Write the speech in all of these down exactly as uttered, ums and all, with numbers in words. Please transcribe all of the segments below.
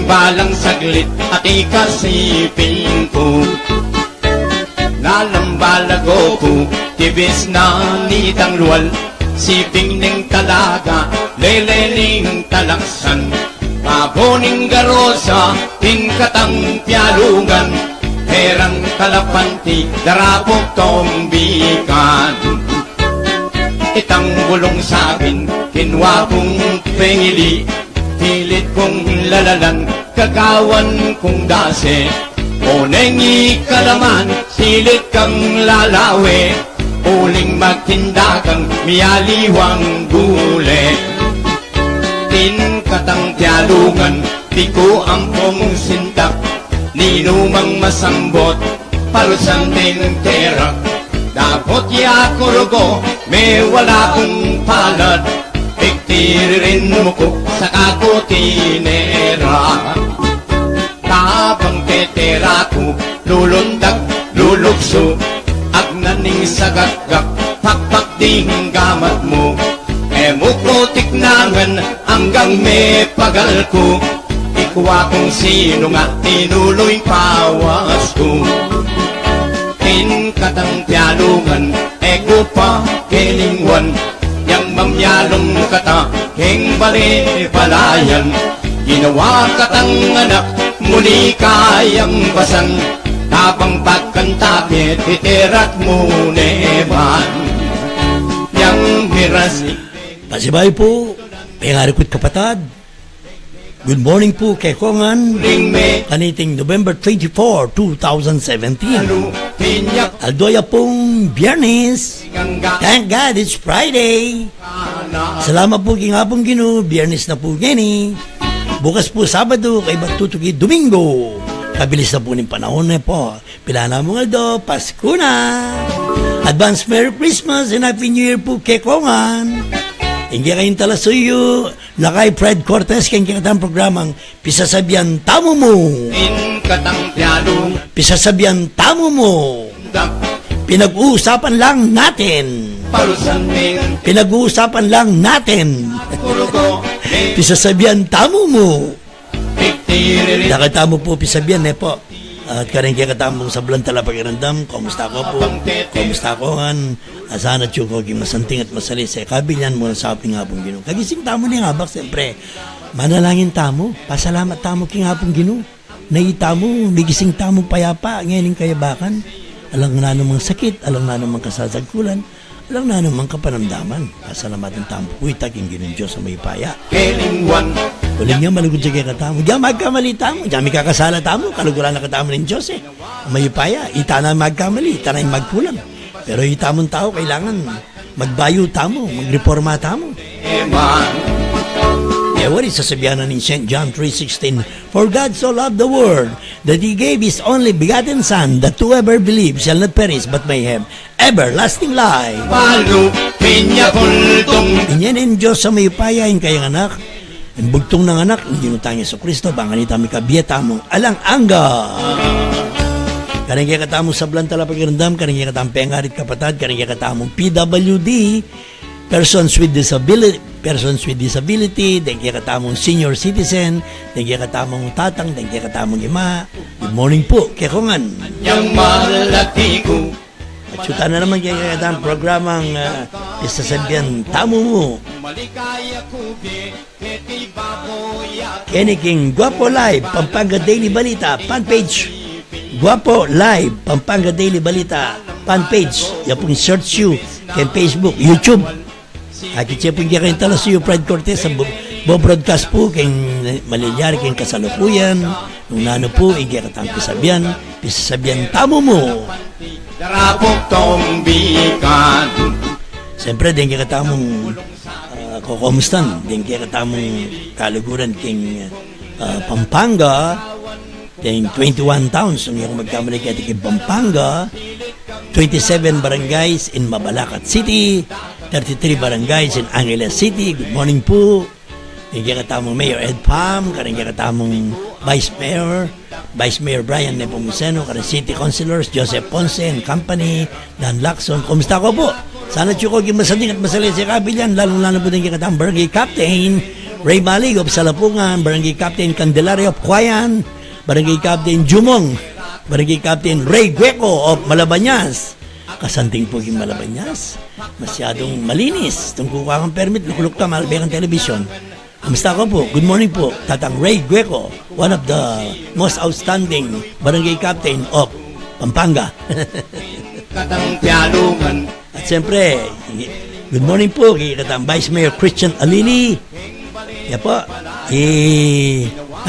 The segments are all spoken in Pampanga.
Balang saglit at ikasiping ku, nalang balago ku, tibis na nitang lual, siping ning talaga, lele ning talaksan, babo ning garosa, king katang pialungan, herang kalapanti, darapok tombikan. Itang bulung sabin, kinwa kung pengili, pilit kung lalalan, kagawan kung dase. O neng ikalaman, pilit kang lalawe, uling magtinda kang mialiwang gule. Tin katang pialungan, piku ampong sintak, ninumang masambot, parusan ning terak. Dapot ya ku rugo, me wala kung palad, pigtiririn mu ku, saka ku tinera. Tabang tetera ku, lulundag, luluksu, agnan ning sagakgak, pakpak ding gamat mu. E mu ku tiknangan, anggang me pagal ku, ikwa kung sinu nga tinuluy pawas ku. Tin katang pialungan, e ku pa kelingwan, yang mamyalung kata, keng bale balayan, ginawa katang anak, muli kayang basan, tabang pagkanta ke, titerak mu neman. Yang miras Pasibayu pu, pengarikut kapatad. Good morning pu, kekongan. Kaniting November twenty-four, two thousand seventeen. Aldo ya pung Biyernes. Thank God it's Friday. Salamat pu king Apung Ginu, Biyernes na pu ngeni. Bukas pu Sabadu, kaybat tutuki Domingo. Kabilis na pu ning panahun, e pu. Pila na mung aldo, Pasku na. Advance Merry Christmas and Happy New Year pu, kekongan. Ing kekayung talasuyu, Lakay Fred Cortez, keng kekatang programang Pisasabian Tamu Mu. Ing katang pialung. Pisasabian Tamu Mu. Dak. Pinag-uusapan lang natin. Parusan ning. Pinag-uusapan lang natin. Kurugo. Pisasabian Tamu Mu. Dakal tamu pu pisabian, e pu. At karing kekatamung sablang talapakiramdam, kumusta ko pu? Kumusta ko ngan? Sana atyu ko king masanting at masali sa ikabilyan mu na sa aping Apung Ginu. Kagising tamu ning abak, siyempre. Manalangin tamu, pasalamat tamu king Apung Ginu. Na itamu, migising tamung payapa, ngening kayabakan. Alang nanumang sakit, alang nanumang kasasagkulan. Alang nanumang kapanamdaman, pasalamatan tamu pu ita king Ginung Dios a mayupaya. Uling ya malugud ya kekatamu, ya magkamali tamu, ya mikakasala tamu, kaluguran na katamu ning Dios, e. A mayupaya, ita na magkamali, ita na ing magkulang. Pero itamu tau, kailangan magbayu tamu, magreporma tamu. E wari, sasabian na ning Saint John three sixteen, "For God so loved the world, that He gave His only begotten Son, that whoever believes shall not perish, but may have everlasting life." Palu, pinya bultung. Inya ning Dios a mayupaya ing kayang anak, ing bultung nang anak, ing Ginung tang Jesucristo, bang kanita mikabie tamung alang angga. Karing kekatamung sablang talapakiramdam, karing kekatamung pengarit kapatad, karing kekatamung P W D, persons with disability, persons with disability, deng kekatamung senior citizen, deng kekatamung tatang, deng kekatamung ima. Good morning pu, kekongan. Yang malati ku. Atyu tana naman keng kekatang programang, ah, Pisasabian Tamu Mu. Keni king Guapo Live Pampanga Daily Balita fan page. Guapo Live Pampanga Daily Balita fan page. Ya pung search yu keng Facebook, YouTube. Aki, siya pu ing kekayung talasuyu, Fred Cortez, a bo-, bo-broadcast pu keng malilyari keng kasalukuyan, nung nanu pu ing kekatang pisabian, pisasabian tamu mu. Darapok tombikan. Siyempre, deng kekatamung, ah, kokomustan, deng kekatamung kaluguran keng, ah, Pampanga, deng twenty-one towns, nung e ku magkamali, keti king Pampanga, twenty-seven barangays in Mabalacat City, thirty-three barangays in Angeles City. Good morning pu. Deng kekatamung Mayor Ed Pham, karing kekatamung Vice Mayor, Vice Mayor Brian Nepomuceno, karing City Councilors Joseph Ponce and company, Dan Lacson. Kumusta ko pu? Sana atyu ko king masanting at masali sa ikabilyan, lalung-lalu na pu deng kekatamung Barangay Captain, Ray Balig of Salapungan, Barangay Captain Candelaria of Cuayan, Barangay Captain Jumong, Barangay Captain Ray Gueco of Malabanyas. Kasanting pu king Malabanyas. Masyadung malinis. Tungku kang permit, lukluk ta, malbe kang television. Kumusta ko pu? Good morning pu, Tatang Ray Gueco, one of the most outstanding barangay captain of Pampanga. Katang pialungan. At siyempre, good morning pu kay Tatang Vice Mayor Christian Alili. Ya pu, i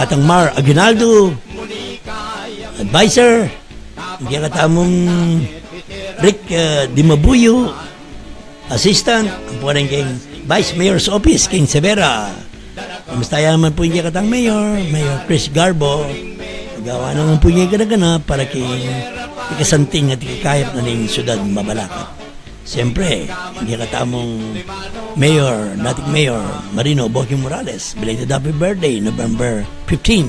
Tatang Mar Aguinaldo, advisor. Kay katamung Rick, uh, Dimabuyo, assistant, ampo rin keng Vice Mayor's Office, keng Severa. Kumusta ya naman pu ing kekatang Mayor, Mayor Chris Garbo? Gawa naman pu ing kekatang gana para keng ikasanting at ikakayap na ning syudad Mabalacat. Siyempre, ing kekatamung Mayor, dating Mayor, Marino Boking Morales, belated happy birthday, November fifteen.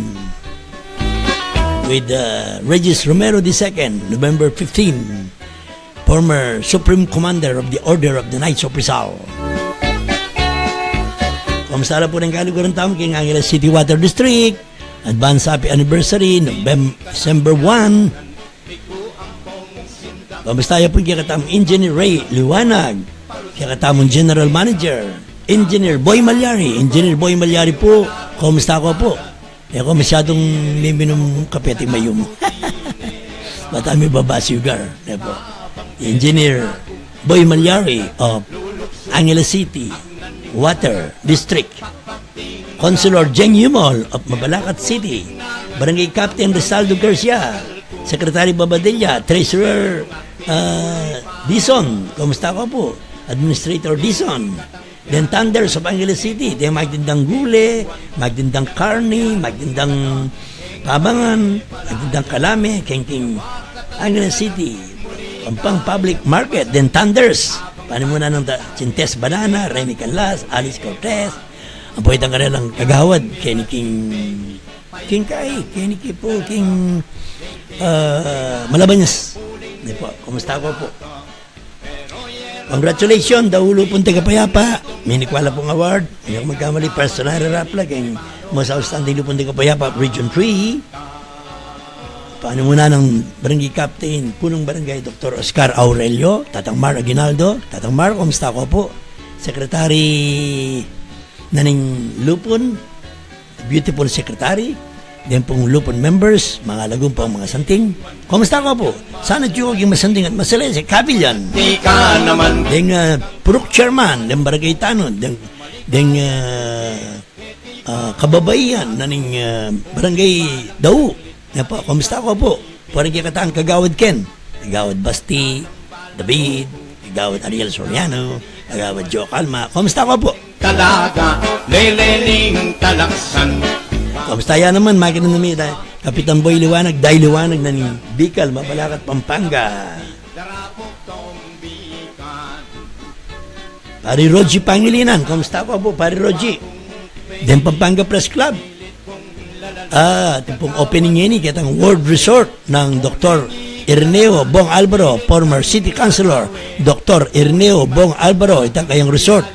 With, uh, Regis Romero the second, November fifteen. Former Supreme Commander of the Order of the Knights of Rizal. Kumusta la pu rin kaluguran tamu keng Angeles City Water District? Advance happy anniversary, November, December one. Kumusta ya pu kekatamung Engineer Ray Liwanag, kekatamung General Manager, Engineer Boy Malyari, Engineer Boy Malyari pu, kumusta ko pu? E ko masyadung miminum kape at mayum. Bata mibaba sugar, ne pu. Engineer Boy Malyari of Angeles City Water District. Councilor Jeng Yumol of Mabalacat City. Barangay Captain Rizaldo Garcia. Secretary Babadilla. Treasurer, ah, Dizon. Kumusta ko pu? Administrator Dizon. Deng Thunders of Angeles City, deng magtindang gule, magtindang karni, magtindang pabangan, magtindang kalame, keng, keng Angeles City, Pampang Public Market, deng Thunders, panimunan nang ta-, Chintes Banana, Remy Canlas, Alice Cortez, ampo itang karelang kagawad, keni king, king kai, keni ki pu, king, ah, Malabanyas. Ne pu, kumusta ko pu? Congratulations, daulu pung tagapayapa. Minikwa la pung award. Hindi ako magkamali, personal rapla keng most outstanding lu pung tagapayapa, Region three. Panimunan nang Barangay Captain, Punong Barangay, Doktor Oscar Aurelio, Tatang Mar Aguinaldo. Tatang Mar, kumusta ko pu? Secretary na ning lupun, beautiful secretary, deng pung lupun members, mga lagumpa, mga santing. Kumusta ko pu? Sana atiu keng masanting at masalese, kabilyan. Di ka naman. Deng, ah, purok chairman, deng barangay tanod, deng, deng, ah, ah, kababaihan na ning, ah, barangay Dau. Ya pu, kumusta ko pu? Pwari kekatang kagawad ken, Kagawad Basti, David, Kagawad Ariel Soriano, Kagawad Joe Calma. Kumusta ko pu? Talaga, lelening talaksan. Kumusta ya naman, makinig na mi, da-, Kapitan Boy Liwanag, Day Liwanag na ning Bicol, Mabalacat, Pampanga. Pari Roji Pangilinan, kumusta ko pu, Pari Roji? Deng Pampanga Press Club. Ah, atin pung opening ngeni, ketang World Resort nang Doktor Ireneo Bong Alvaro, former City Councilor, Doktor Ireneo Bong Alvaro, itang kayang resort,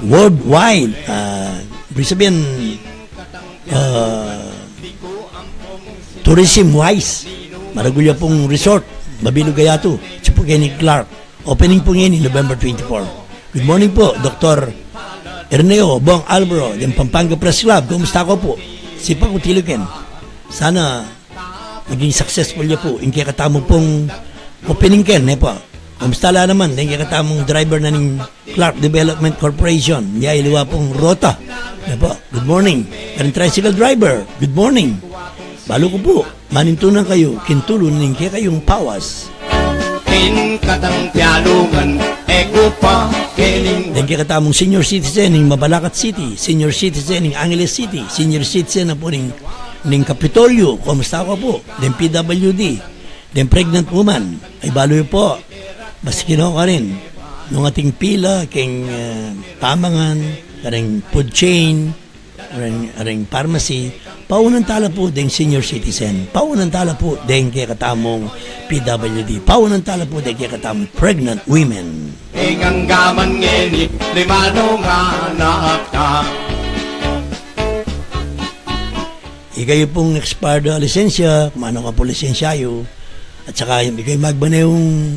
worldwide, ah, ibig sabihin, ah, tourism wise, maragul ya pung resort, mabilug a yatu, atiu pu keni Clark. Opening pu ngeni, November twenty-four. Good morning pu, Doktor Erneo Bong Alvaro, deng Pampanga Press Club. Kumusta ko pu? Sipa ku tilu ken. Sana maging successful ya pu ing kekatamu pung opening ken, ne pu? Kumusta la naman deng kekatamung driver na ning Clark Development Corporation? Ya iliwa pung rota, ne pu? Good morning. Kareng tricycle driver, good morning. Balu ku pu, manintunan kayu king tulu ning kekayung pawas. King katang pialungan, e ku pa kening. Deng kekatamung senior citizen ning Mabalacat City, senior citizen ning Angeles City, senior citizen na pu ning, ning Kapitolyo, kumusta ko pu? Deng P W D, deng pregnant woman, ay balu yu pu, basta kinu karin, nung ating pila keng, eh, pamangan, kareng food chain, Reng, reng pharmacy, paunan tala pu deng senior citizen, paunan tala pu deng kekatamung P W D, paunan tala pu deng kekatamung pregnant women. Ing anggaman ngeni, limanu nga anak ta. Ikayu pung expired a lisensya, kung ano ka pung lisensya yu, at saka ikayu magmanehung,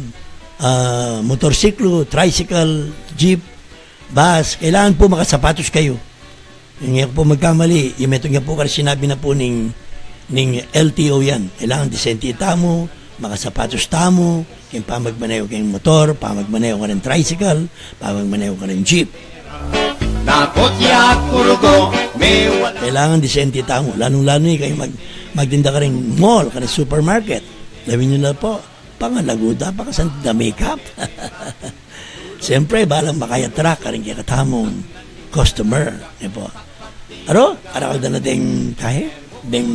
ah, motorsiklo, tricycle, jeep, bus, kailangan pu makasapatos kayu. Ing e ku pu magkamali, ing metung ya pu karin sinabi na pu ning, ning L T O yan. Kailangan disente tamu, makasapatos tamu, king pamagmaneho king motor, pamagmaneho karing tricycle, pamagmaneho karing jeep. Kailangan disente tamu, lalung-lalu na ikayu mag-, magtinda karing mall, karing supermarket. Lawen yu na pu, pangalagu da, pakasanting da makeup. Siyempre, balang makaya-attract karing kekatamung customer, ne pu. Aro, karakal da na deng, kahe, deng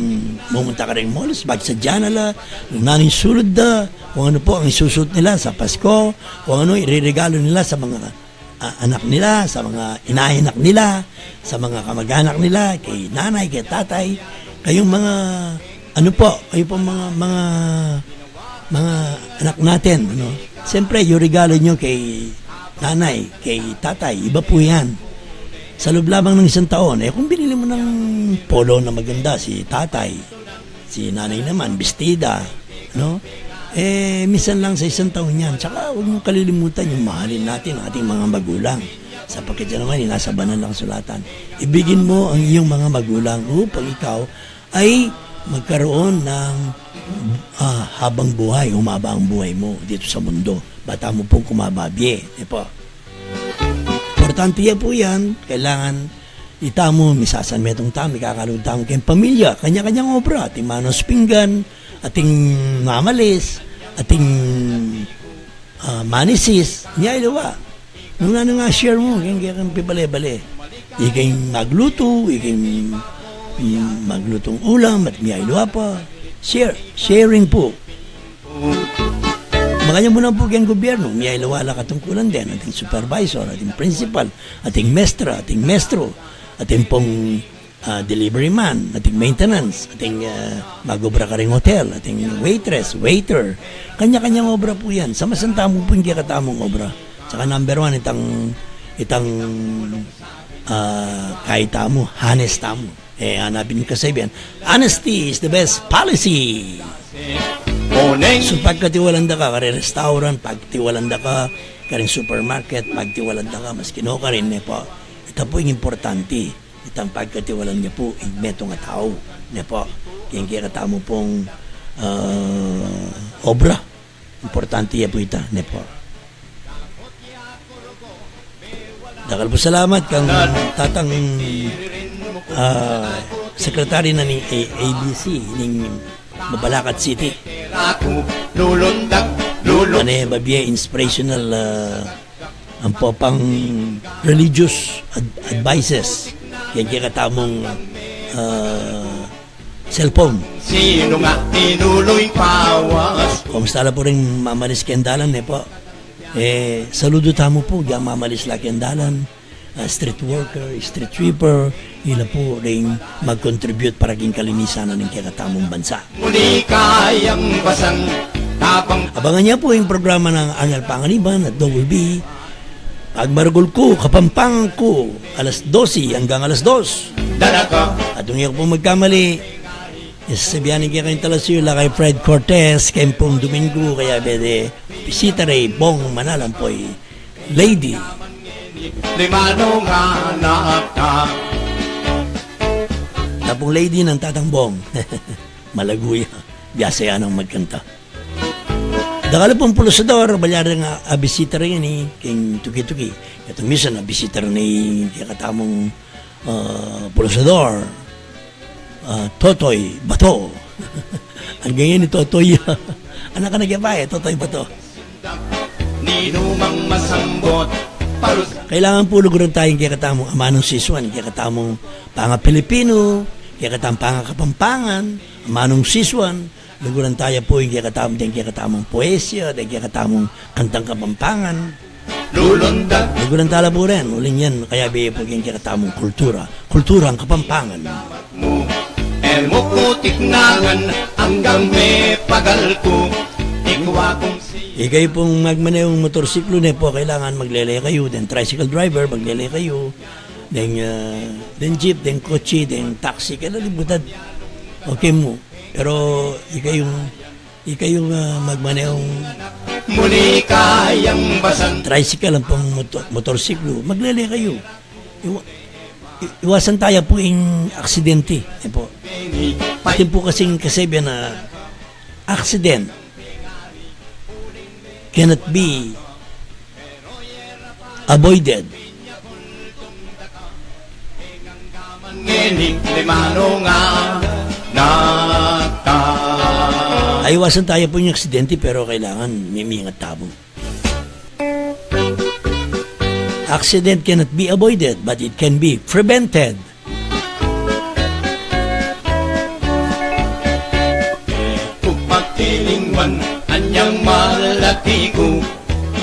mumunta karing malls, magsadya na la, nanu ing sulud da, kung ano pu ing isusut nila sa Pasko, kung ano ireregalo nila sa mga, ah, anak nila, sa mga inaanak nila, sa mga kamag-anak nila, kay nanay, kay tatay, kayung mga, ano pu, kayu pung mga, mga, mga anak natin, ano? Siyempre, ing regalo niyo kay nanay, kay tatay, iba pu yan. Sa loob lamang ng isang taon, e, kung binili mo ng polo na maganda si tatay, si nanay naman, bestida, no? E, minsan lang sa isang taon yan. Tsaka huwag niyong kalilimutan yung mahalin natin ang ating mga magulang. Sapagkat yan naman, e, nasa banal na kasulatan. Ibigin mo ang iyong mga magulang upang ikaw ay magkaroon ng, ah, habang buhay, humaba ang buhay mo dito sa mundo. Bata mo pung kumababye, di ba? Importante ya pu yan, kailangan itamu, misasanmetung tamu, mikakalugud tamu keng pamilya, kanya-kanyang obra, ating manos pinggan, ating mamalis, ating, ah, manisis, nya iliwa. Nung nanu ing share mu, keng, keng pibale-bale. Ikeng maglutu, ikeng, mm, maglutung ulam, at nya iliwa pa. Share, sharing pu. Makanyan mu na pu keng gobyerno, nya iliwa la katungkulan den, ating supervisor, ating principal, ating mestra, ating mestro, ating pung, ah, delivery man, ating maintenance, ating, ah, mag-obra karing hotel, ating waitress, waiter. Kanya-kanyang obra pu yan. Samasan tamu pu ing kekatamung obra. Tsaka number one, itang, itang, ah, kayi tamu, honest tamu. E, hanapin ing kasabian, "Honesty is the best policy." So, pagkatiwalan da ka karing restaurant, pagtiwalan da ka karing supermarket, pagtiwalan da ka maski nukarin, ne pu. Ita pu ing importante, itang pagkatiwalan yu pu ing metung a tau, ne pu. Keng kekatamu pung, ah, obra. Importante ya pu ita, ne pu. Dakal pung salamat kang tatang, ah, sekretary na ning A-, A B C ning Mabalacat City. Mane, babie inspirational, ah, ampo pang religious ad-, advices. Keng kekatamung, ah, cellphone. Sino nga tinuluy pawas? Kumusta la pu ring mamalis keng dalan, ne pu? E, saludu tamu pu, ding mamalis la keng dalan, ah, street worker, street sweeper, ila pu ring mag-contribute para king kalinisan na ning kekatamung bansa. Muli kayang basang tapang. Abangan yu pu ing programa nang Arnel Panganiban at Double B. Pagmaragul ku, Kapampangan ku, alas dose hanggang alas dos. At nung e ku pu magkamali, isasabian ning kekayung talasuyu la kay Fred Cortez, keng pung Domingo, kayabe de bisita re i Bong Manalampoy, lady. Limano nga anak na. Tapung lady nang Tatang Bong. Malagu ya. Biasa ya nang magkanta. Dakal pung pulusador, balyari nga abisita re ngeni keng tuki-tuki. Keta minsan abisita re ne ing kekatamung, ah, pulusador, ah, Totoy Bato. Ang ganyan ni Totoy, anak ka na kaya pa e, Totoy Bato. Ninumang masambot, parus- Kailangan pu luguran taya ing kekatamung amanung sisuan, ing kekatamung panga-Pilipino, ing kekatamung panga-Kapampangan, amanung sisuan, luguran taya pu ing kekatamung, deng kekatamung poesia, deng kekatamung kantang Kapampangan. Lulundag. Luguran tala pu rin, uling yan, kayabe ya pu ing kekatamung kultura, kulturang Kapampangan. Mu, e mu ku tiknangan, anggang mepagal ku, ikwa kung si- Ikayu pung magmanehung motorsiklo, ne pu, kailangan maglele kayu, deng tricycle driver, maglele kayu, deng, ah, deng jeep, deng kotse, deng taxi, kailangan libutan. Okay mu. Pero ikayung, ikayung, ah, magmanehung muli kayang basan. Tricycle ampong moto-, motorsiklo, maglele kayu. Iwa-, i-, iwasan taya pu ing aksidente, e pu. Atin pu kasing kasabian a accident cannot be avoided. Ay, iwasan taya pu ing aksidente, pero kailangan mimingat tamu. Accident cannot be avoided, but it can be prevented. Ku pagtiling man anyang malati ku,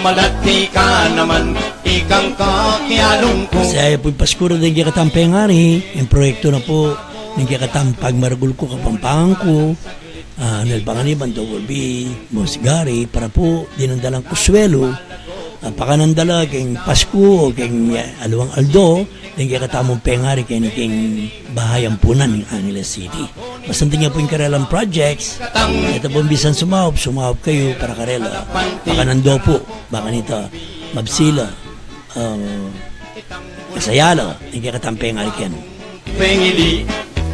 malati ka naman, ikang kakialung ku. Saya pu ing Pasku ra deng kekatang pengari, ing proyektu na pu ning kekatang pagmaragul ku, Kapampangan ku, ah, Nel Panganiban, Double B, Boss Gary, para pu dinan dalang konsuelu, ah, pakanan da la keng Pasku o keng, ah, aliwang aldo, deng kekatamung pengari keni keng Bahay Ampunan ning Angeles City. Masanting ya pu ing karelang projects. Keta pung bisan sumaup, sumaup kayu para karela. Pakanan do pu, ba kanita mabsi la, ah, kasaya la deng kekatang pengari keni. Pengili,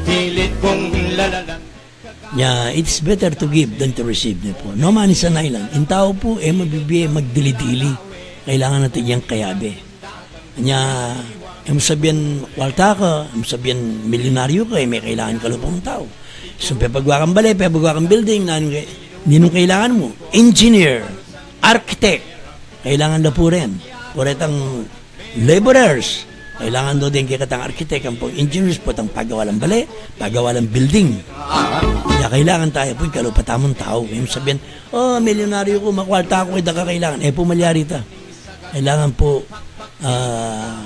pilit kung lalalan. Nya, it is better to give than to receive, ne pu. No man is an island. Ing tau pu e mabibie magdili-dili. Kailangan na tanyang kayabe. Nya, e mu sabian makualta ka, e mu sabian milyunaryu ka, e me kailangan kalupa mung tau. So, pepagawa kang bale, pepagawa kang building, nanu ke-, ninung kailangan mu? Engineer, architect, kailangan da pu ren. Pu retang laborers. Kailangan do deng kekatang architect ampong engineers potang pagawa lang bale, pagawa lang building. Kaya kailangan taya pu ing kalupa tamung tau. E mu sabian, "Oh, milyunaryu ku, makualta ku, e da ka kailangan." E pu malyari ita. Kailangan pu, ah,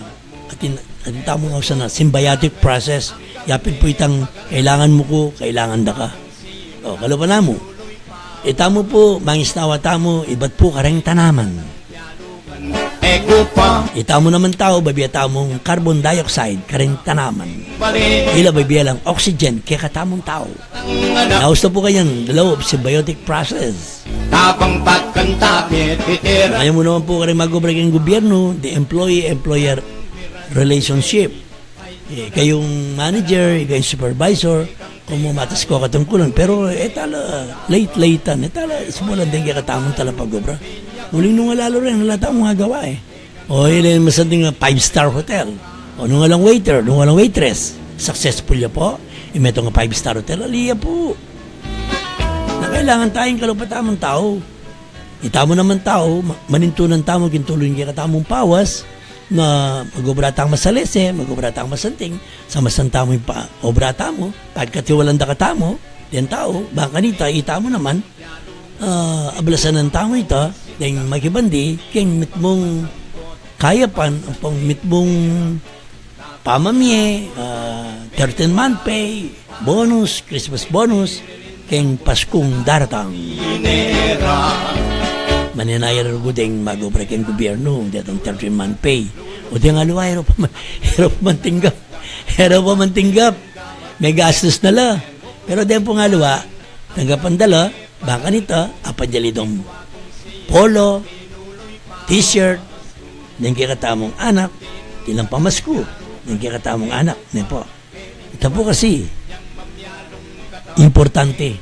atin, atin tamung ausan a symbiotic process. Yapin pu itang kailangan mu ku, kailangan da ka. O, kalupa namu. Itamu pu, mangisnawa tamu, ibat pu kareng tanaman. Itamu naman tau, babie tamung carbon dioxide kareng tanaman. Ila babie lang oxygen kekatamung tau. Nausta pu kayang law of symbiotic process. Tapang pagkanta, pititira. Ayamu naman pu kareng mag-obra keng gubyernu, the employee-employer relationship. E, kayung manager, kayung supervisor, komu matas ko katungkulan, pero e tala late-latean, e tala ismulan deng kekatamung talapag-obra. Uling nung ala la rin, ala tamung agawa, e. O, ila ing masanting a five-star hotel. O, nung alang waiter, nung alang waitress, successful ya pu. Ing metung a five-star hotel, ali ya pu. Na kailangan taya ing kalupa tamung tau. Itamu naman tau, ma-, manintunan tamu king tulu ning kekatamung pawas, na mag-obra tang masalese, mag-obra tang masanting, samasan tamu ing pa-, obra tamu, pagkatiwalan da katamu deng tau, bang kanita, itamu naman, ah, ablasanan tamu ita deng makibandi keng mitmung kayapan, ampong mitmung pamamie, ah, thirteen month pay, bonus, Christmas bonus, keng Paskung daratang. Manenaya rugu deng mag-obra keng gubyernu, detang thirteen month pay. O deng aliwa, e ra pa man, e ra pa man tinggap. E ra pa man tinggap. Megastus na la. Pero deng pung aliwa, tanggapan da la, bang kanita, apadye la itang polo, t-shirt, deng kekatamung anak, atin lang pamasku, deng kekatamung anak, ne pu. Ita pu kasi, importante,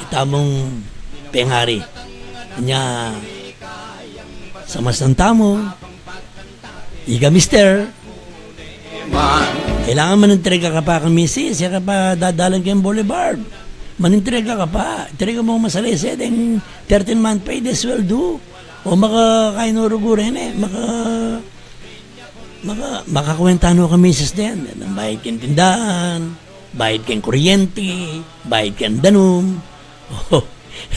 itamung pengari. Nya, samasan tamu, ika mister, kailangan manintrega ka pa kang misis, ya ka pa dadalan keng Boulevard. Manintrega ka pa, intrega mu masalese deng thirteen month pay deng sweldu. O maka, kaynu rugu reni, e, maka, maka, makakuwenta no kang misis den. Bayad keng tindahan, bayad keng kuryenti, bayad keng danum. O,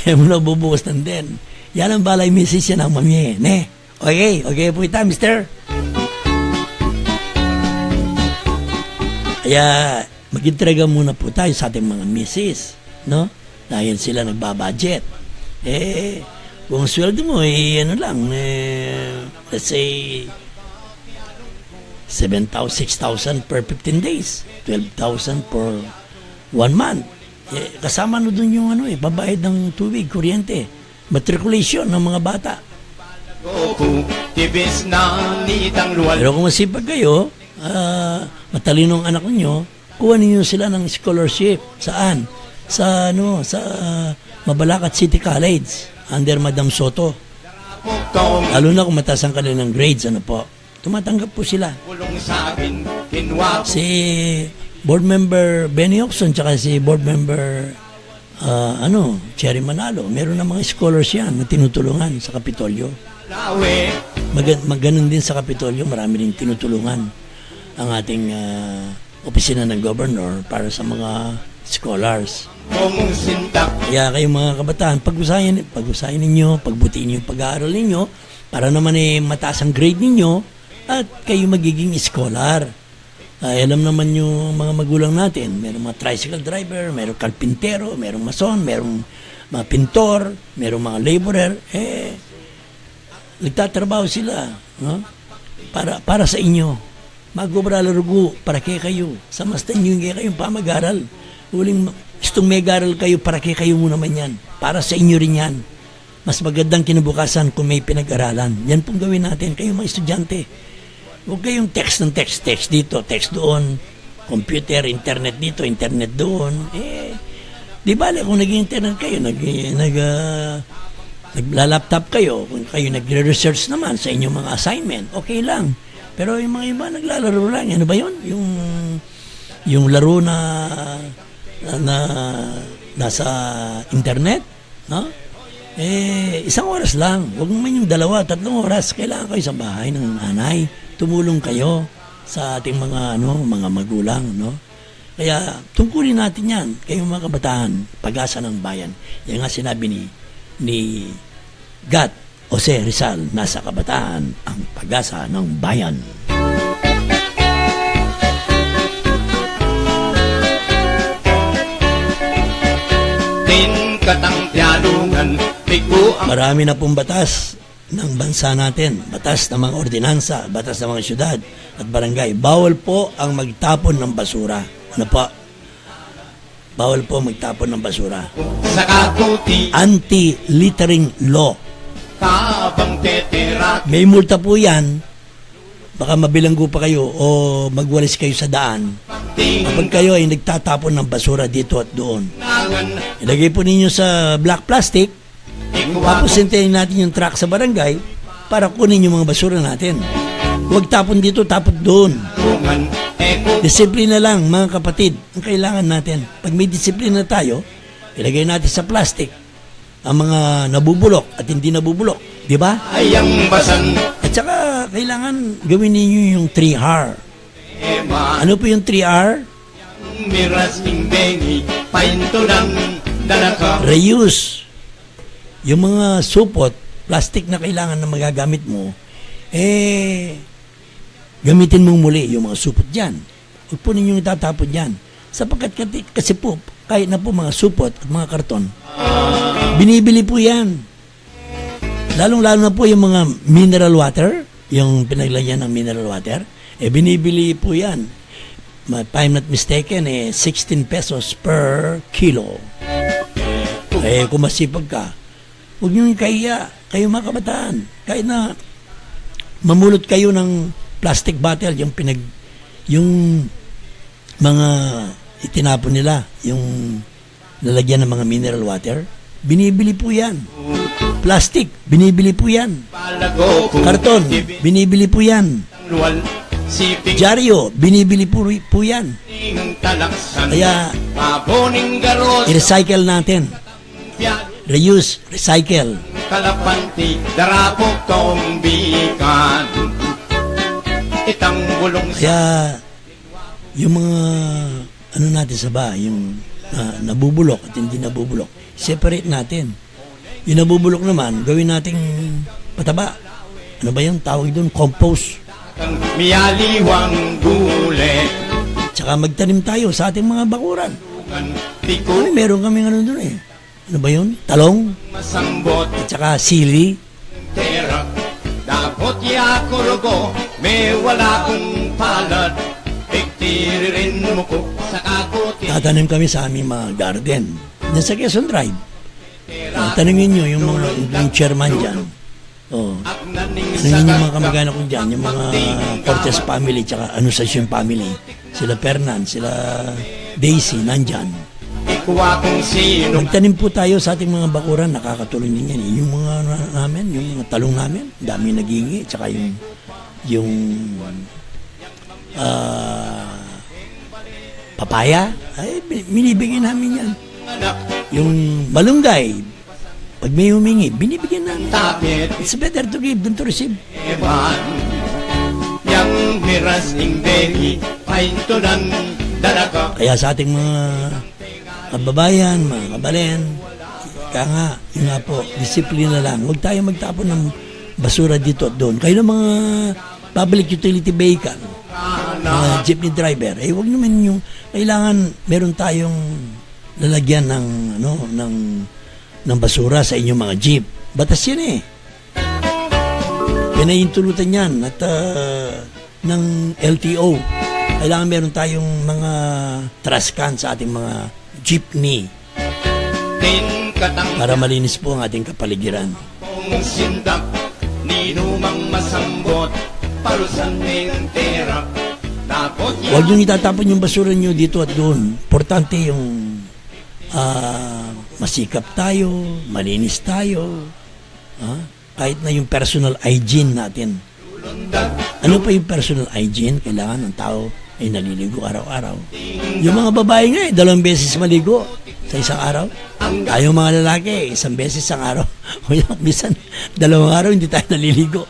e mu na bubukasan den. Yan ang balay misis, yan ang mamie, ne? Okay, okay pu ita, mister. Kaya, mag-intrega muna pu tayo sa ating mga misis, no? Dahil sila nagbabudget. E, kung sweldo mo, e, ano lang, e, let's say, seven thousand, six thousand per fifteen days, twelve thousand per One month. Eh, kasama na dun yung ano eh, pabayad ng tubig, kuryente, matriculation ng mga bata. Pero kung masipag kayo, ah, matalino ang anak ninyo, kuha ninyo sila ng scholarship. Saan? Sa ano, sa Mabalacat City College under Madam Soto. Lalo na kung mataas ang kanilang grades, ano po. Tumatanggap po sila. Si Board Member Benny Oxon tsaka si Board Member, ah, ano, Cherry Manalo, meron na mga scholars yan na tinutulungan sa Kapitolyo. Maga- maganon din sa Kapitolyo, marami rin tinutulungan ang ating, ah, opisina ng governor para sa mga scholars. Kaya kayong mga kabataan, pag-usayan, pag-usayan ninyo, pagbutiin yung pag-aaral ninyo, para naman eh mataas ang grade ninyo at kayo magiging scholar. Ay, alam naman yung mga magulang natin, merong mga tricycle driver, merong karpintero, merong mason, merong mga pintor, merong mga laborer, eh, nagtatrabaho sila, no? Para, para sa inyo. Magobra la rugu para kekayu. Sa mas tanyu kekayung pamag-aral. Uling ma-, gustong mag-aral kayu, para kekayu mu naman yan. Para sa inyo rin yan. Mas magandang kinabukasan kung may pinag-aralan. Yan pong gawin natin, kayong mga estudyante. Huwag kayong text ng text, text dito, text doon. Computer, internet dito, internet doon. Eh, di bale kung nag-internet kayo, nag, nag, ah, nagla-laptop kayo, kung kayo nagre-research naman sa inyong mga assignment, okay lang. Pero yung mga iba naglalaro lang, ano ba yun? Yung, yung laro na, na, na nasa internet, no? Eh, isang oras lang. Huwag naman yung dalawa, tatlong oras. Kailangan kayo sa bahay ng nanay. Tumulong kayo sa ating mga, ano, mga magulang, no? Kaya tungkulin natin yan. Kayong mga kabataan, pag-asa ng bayan. Yan nga sinabi ni, ni Gat Jose Rizal, nasa kabataan ang pag-asa ng bayan. Tin katang pialungan, piku ang Marami na pong batas ng bansa natin, batas ng mga ordinansa, batas ng mga syudad at barangay. Bawal po ang magtapon ng basura. Ano po? Bawal po magtapon ng basura. Sa kakuti. Anti-littering law. Tabang tetera. May multa po yan. Baka mabilanggo pa kayo o magwalis kayo sa daan. Kapag kayo ay nagtatapon ng basura dito at doon, ilagay po ninyo sa black plastic. Tapos hintayin natin yung truck sa barangay para kunin yung mga basura natin. Huwag tapon dito, tapon doon. Disiplina lang, mga kapatid, ang kailangan natin. Pag may disiplina tayo, ilagay natin sa plastic ang mga nabubulok at hindi nabubulok. Di ba? Ayang basan. At saka, kailangan gawin ninyo yung three R. Ano po yung three R? Miras ning bengi, paintunan, dalaka. Reuse. Yung mga supot, plastic na kailangan na magagamit mo, eh, gamitin mong muli yung mga supot dyan. Huwag po ninyong itatapon dyan. Sapagkat kati-, kasi po, kahit na po mga supot at mga karton, binibili po yan. Lalong-lalo na po yung mga mineral water, yung pinaglagyan ng mineral water, eh, binibili po yan. Ma-, if I'm not mistaken, eh, sixteen pesos per kilo. Eh, kung masipag ka, huwag niyong ikahiya. Kayo, mga kabataan, kahit na mamulot kayo ng plastic bottle, yung pinag-, yung mga itinapon nila, yung lalagyan ng mga mineral water, binibili po yan. Plastic, binibili po yan. Karton, binibili po yan. Dyaryo, binibili po, po yan. Kaya, i-recycle natin. Reuse, recycle. Kalapanti, darapok tong bikan. Itang bulong sa Kaya, yung mga, ano natin sa ba, yung, ah, nabubulok at hindi nabubulok, separate natin. Yung nabubulok naman, gawin nating pataba. Ano ba yung tawag doon? Compost. Miyaliwang gule. Tsaka magtanim tayo sa ating mga bakuran. Kami, meron kaming ano doon eh. Ano ba yun? Talong? Masambot. At saka sili. Tera, dapot ya kurugo, me wala kung palad, pigtiririn mo ko sa kakuti. Tanim kami sa aming mga garden. Diyan sa Quezon Drive. O, tanungin nyo yung mga, yung chairman dyan. O, tanungin nyo yung mga kamag-anak ko dyan, yung mga Cortez family, tsaka Anunciacion family. Sila Fernan, sila Daisy, nandyan. Magtanim po tayo sa ating mga bakuran, nakakatulong din yan, eh. Yung mga na-, namin, yung mga talong namin, dami naghingi, tsaka yung, yung, ah, papaya, ay, bi-, binibigyan namin yan. Yung malunggay, pag may humingi, binibigyan namin. It's better to give than to receive. Yang miras ing beki, paintunan, dalaka. Kaya sa ating mga kababayan, mga kabalen, kaya nga, yun nga po, disiplina lang. Huwag tayo magtapon ng basura dito at doon. Kayo ng mga public utility vehicle, mga jeepney driver, eh, huwag naman yung, kailangan meron tayong lalagyan ng, ano, ng, ng basura sa inyong mga jeep. Batas yan eh. Pinahintulutan yan at, ah, ng L T O. Kailangan meron tayong mga trash can sa ating mga jeepney para malinis po ang ating kapaligiran. Sindak, ninumang masambot, parusan ng tera. Huwag niyong itatapon yung basura niyo dito at doon. Importante yung, ah, masikap tayo, malinis tayo. Ah, kahit na yung personal hygiene natin. Ano pa yung personal hygiene? Kailangan ng tao ay naliligo araw-araw. Yung mga babae nga eh, dalawang beses maligo sa isang araw. Tayong mga lalaki, isang beses isang araw. O yung minsan, dalawang araw hindi tayo naliligo.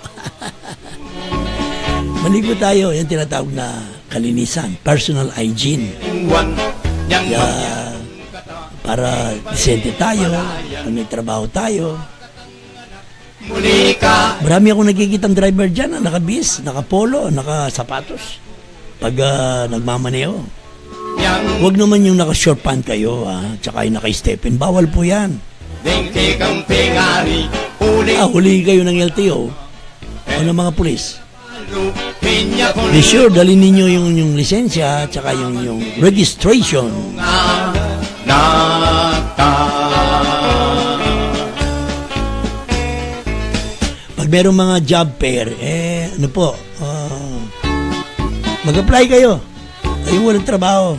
Maligo tayo, yan tinatawag na kalinisan, personal hygiene. Kaya, para disente tayo, pag may trabaho tayo, Marami akong nakikitang driver dyan na nakabis, nakapolo, nakasapatos. Pag, ah, nagmamaneho. Huwag naman yung naka-short pant kayo, ah, tsaka yung naka-step-in. Bawal po yan. Ah, huli kayo ng L T O o ng mga pulis. Be sure, dali ninyo yung, yung lisensya, tsaka yung, yung registration. Pag merong mga job fair, eh, ano po, ah, mag-apply kayo. Kayo walang trabaho.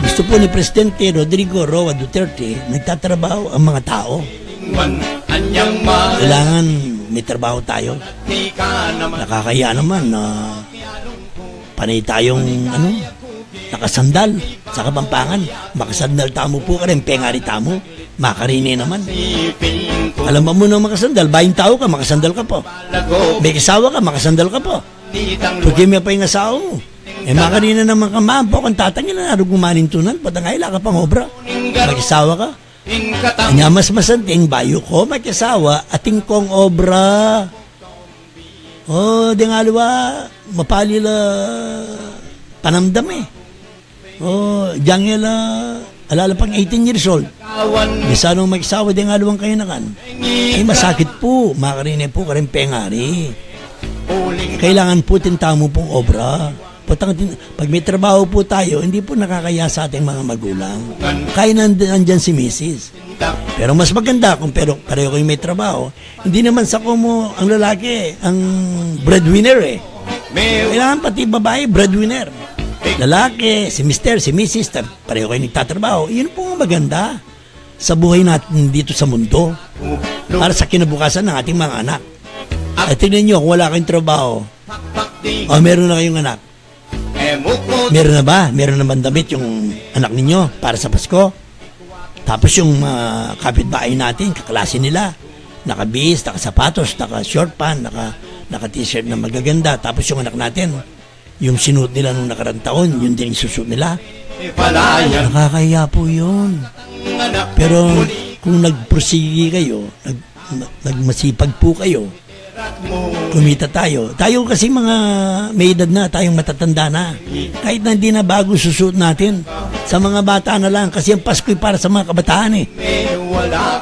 Gusto po ni Presidente Rodrigo Roa Duterte, nagtatrabaho ang mga tao. Kailangan may trabaho tayo. Nakakahiya naman na panay tayong, ano, nakasandal sa Kapampangan. Makasandal tamu pu karin pengari tamu. Makarine naman. Alam mo nang makasandal, baing tau ka, makasandal ka pa. Mekisawa ka, makasandal ka pa. Pag kaya pa yung asawa mo. E, makanina naman ka, ma'am, po kang tatangin na narugum manintunan, patang ay, ila ka pang obra. Makisawa ka. Anya mas masanting, bayu ko makisawa, atin kong obra. O, deng aliwa, mapali la panamdam e. O, dyang e la, ala la pang eighteen years old. Bisa nung makisawa deng aliwang kayanakan. Ay, masakit po, makarine po, karing pengari. Kailangan po tintamu pong obra. Potang tin-, pag may trabaho po tayo, hindi po nakakahiya sa ating mga magulang. Kahit nand-, nandyan si misis. Pero mas maganda kung pero, pareho kayo may trabaho. Hindi naman sa kumo ang lalaki, ang breadwinner e. Kailangan pati babae, breadwinner. Lalaki, si mister, si misis, ta-, pareho kayo nagtatrabaho. Yun po ang maganda sa buhay natin dito sa mundo. Para sa kinabukasan ng ating mga anak. At tingnan nyo, kung wala kayong trabaho, o meron na kayong anak, meron na ba? Meron na bang damit yung anak ninyo para sa Pasko? Tapos yung mga kapitbahay natin, kaklase nila, nakabihis, nakasapatos, naka-short pant, naka, naka-t-shirt na magaganda. Tapos yung anak natin, yung sinuot nila nung nakarang taon, yun din yung susuot nila. Nakakahiya po yun. Pero kung nagpursige kayo, nag-, nagmasipag po kayo, kumita tayo. Tayo kasi mga may edad na, tayong matatanda na. Kahit na hindi na bago susuot natin. Sa mga bata na lang, kasi ang Pasko'y para sa mga kabataan e.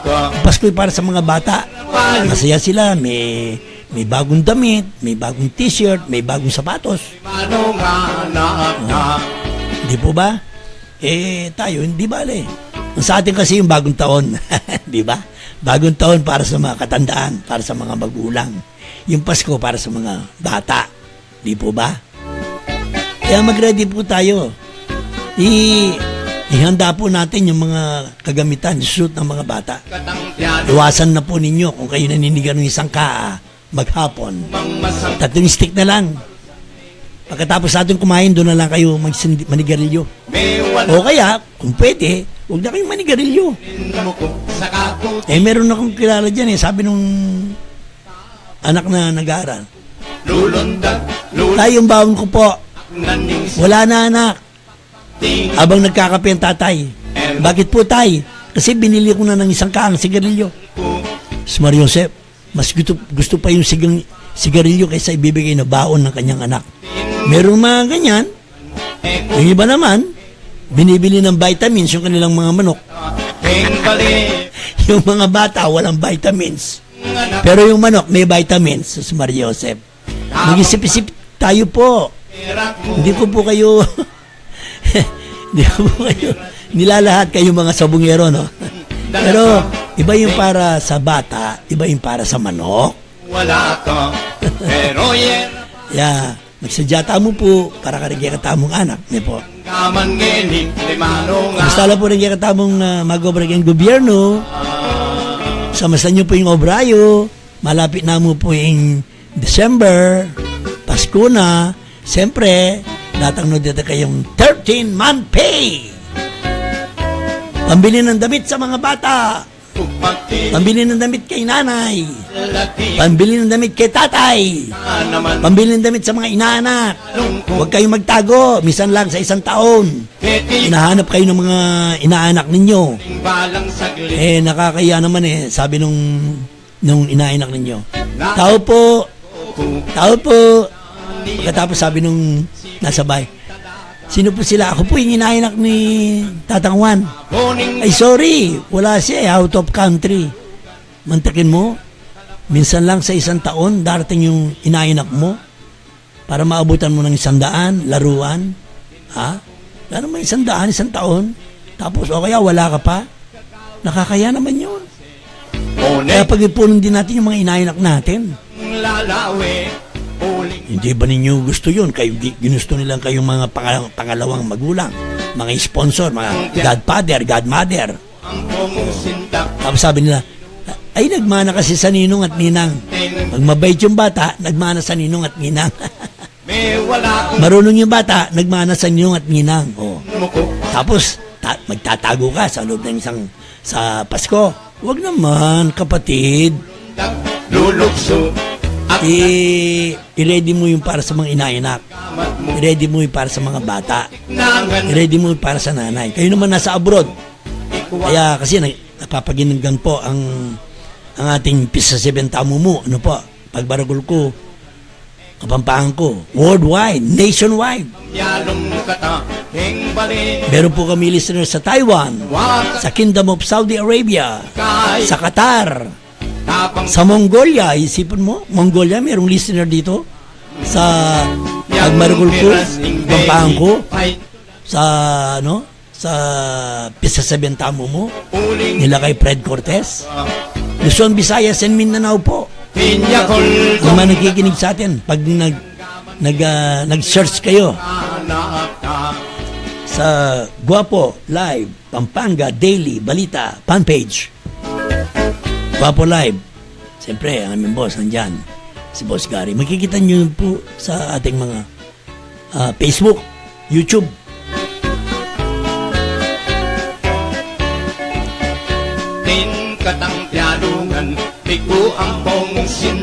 Ang Pasko'y para sa mga bata. Masaya sila, may, may bagong damit, may bagong t-shirt, may bagong sapatos. Di po ba? Eh, tayo, hindi bale. Ang sa atin kasi yung bagong taon. Di ba? Bagong taon para sa mga katandaan, para sa mga magulang. Yung Pasko para sa mga bata. Di po ba? Kaya mag-ready po tayo. I-, ihanda po natin yung mga kagamitan, suit ng mga bata. Iwasan na po ninyo kung kayo naninigarilyo ng isang ka, maghapon. Tatlong stick na lang. Pagkatapos natin kumain, doon na lang kayo magsindi-, manigarilyo. O kaya, kung pwede, huwag na kayong manigarilyo. Eh, meron akong kilala dyan eh. Sabi nung anak na nag-aaral, "Tay, yung baon ko po." "Wala na, anak." Abang nagkakape ang tatay. "Bakit po, tay?" "Kasi binili ko na ng isang kaang sigarilyo." Sus Maria Josep, mas gusto, gusto pa yung sigang, sigarilyo kaysa ibibigay na baon ng kanyang anak. Merong mga ganyan. Yung iba naman, binibili ng vitamins yung kanilang mga manok. Yung mga bata, walang vitamins. Pero yung manok, may vitamins. Sus Maria Josep. Mag-isip-isip tayo po. Hindi ko po kayo, hindi ko po kayo nilalahat, kayo mga sabungero, no? Pero iba yung para sa bata, iba yung para sa manok. Wala ka, pero yan. Ya, magsadya tamu pu para kareng kekatamung anak, ne po. Kaman ngeni, limano nga. Kumusta la pu reng kekatamung, ah, mag-obra keng gobyerno? Sa masanyu pu ing obra yu, malapit na mu pu ing December, Pasko na, siyempre, datang no deta kayung thirteen-month pay. Pambili ng damit sa mga bata. Pambili ng damit kay nanay. Pambili ng damit kay tatay. Pambili ng damit sa mga inaanak. Huwag kayong magtago. Minsan lang sa isang taon. Hinahanap kayo ng mga inaanak ninyo. Eh, nakakahiya naman eh. Sabi nung, nung inaanak ninyo, "Tao po." "Tao po." Pagkatapos sabi nung nasa bahay, "Sino po sila?" "Ako po yung inaanak ni Tatang Juan." "Ay, sorry, wala siya eh, out of country." Mantakin mo, minsan lang sa isang taon darating yung inaanak mo para maabutan mo ng isang daan, laruan. Ha? Ano may isang daan, isang taon? Tapos, o kaya wala ka pa? Nakakaya naman yun. Kaya pag-ipunan din natin yung mga inaanak natin. Hindi ba ninyo gusto yun? Kayo, gi-, ginusto nilang kayong mga panga-, pangalawang magulang, mga sponsor, mga godfather, godmother. Tapos sabi nila, "Ay, nagmana kasi sa ninong at ninang." Pag mabait yung bata, nagmana sa ninong at ninang. Marunong yung bata, nagmana sa ninong at ninang. Oh. Tapos, ta-, magtatago ka sa loob ng isang, sa Pasko. Wag naman, kapatid. Lulukso. I-, i-ready mo yung para sa mga inaanak. I-ready mo yung para sa mga bata. I-ready mo yung para sa nanay. Kayo naman nasa abroad. Kaya kasi na-, napapakinggan po ang, ang ating pista sa bentamu mu, ano po, pagbaragul ku, Kapampangan ku, worldwide, nationwide. Meron po kami listener sa Taiwan, sa Kingdom of Saudi Arabia, sa Qatar, sa Mongolia. Isipin mo, Mongolia, merong listener dito sa pagmaragul ku, Kapampangan ku, sa, ano, sa pista sa bentamu mu, nila kay Fred Cortez. Luzon, Visayas, and Mindanao po. Ang mga nakikinig sa atin, pag nag-, nag-, ah, nag-search kayo sa Guapo Live Pampanga Daily Balita fan page. Guapo Live. Siyempre, ang aming boss, nandyan. Si Boss Gary. Makikita nyo po sa ating mga ah, Facebook, YouTube.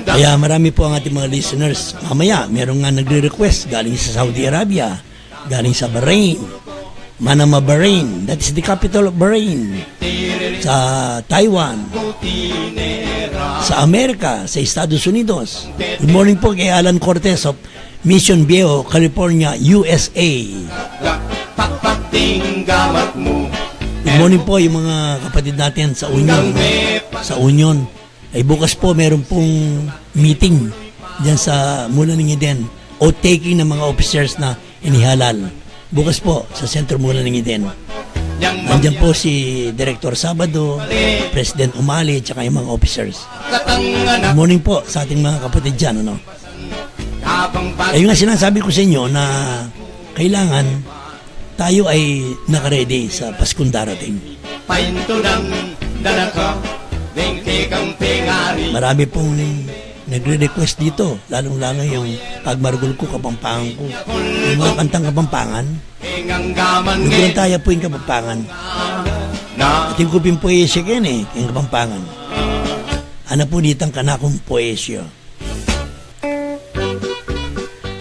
Kaya marami po ang ating mga listeners. Mamaya, meron nga nagre-request galing sa Saudi Arabia, galing sa Bahrain, Manama, Bahrain. That is the capital of Bahrain. Sa Taiwan, sa Amerika, sa Estados Unidos. Good morning po kay Alan Cortez of Mission Viejo, California, U S A. Good morning po yung mga kapatid natin sa Union. Sa Union. Ay bukas po meron pong meeting dyan sa Mula ng Eden. Oath taking ng mga officers na inihalal. Bukas po sa Sentro Mula ng Eden. Nandiyan po si Director Sabado, President Umali, tsaka yung mga officers. Good morning po sa ating mga kapatid dyan, ano? Ayun nga sinasabi ko sa inyo na kailangan tayo ay nakaready sa Paskong darating. Marami pong nagre-request dito, lalong-lalo yung Pagmargul Ku, Kapampangan Ku. Yung mga kantang Kapampangan, luguran taya pu ing Kapampangan. Atin ku pin poesya keni, ing Kapampangan. Ana pu nitang kanakung poesya.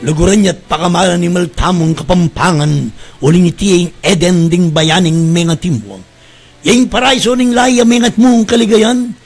Luguran ya't pakamalan, animal tamung Kapampangan, uling iti ing Eden ding bayaning mengatimuang. Yang paraiso ning lahi a mengatmung kaligayan,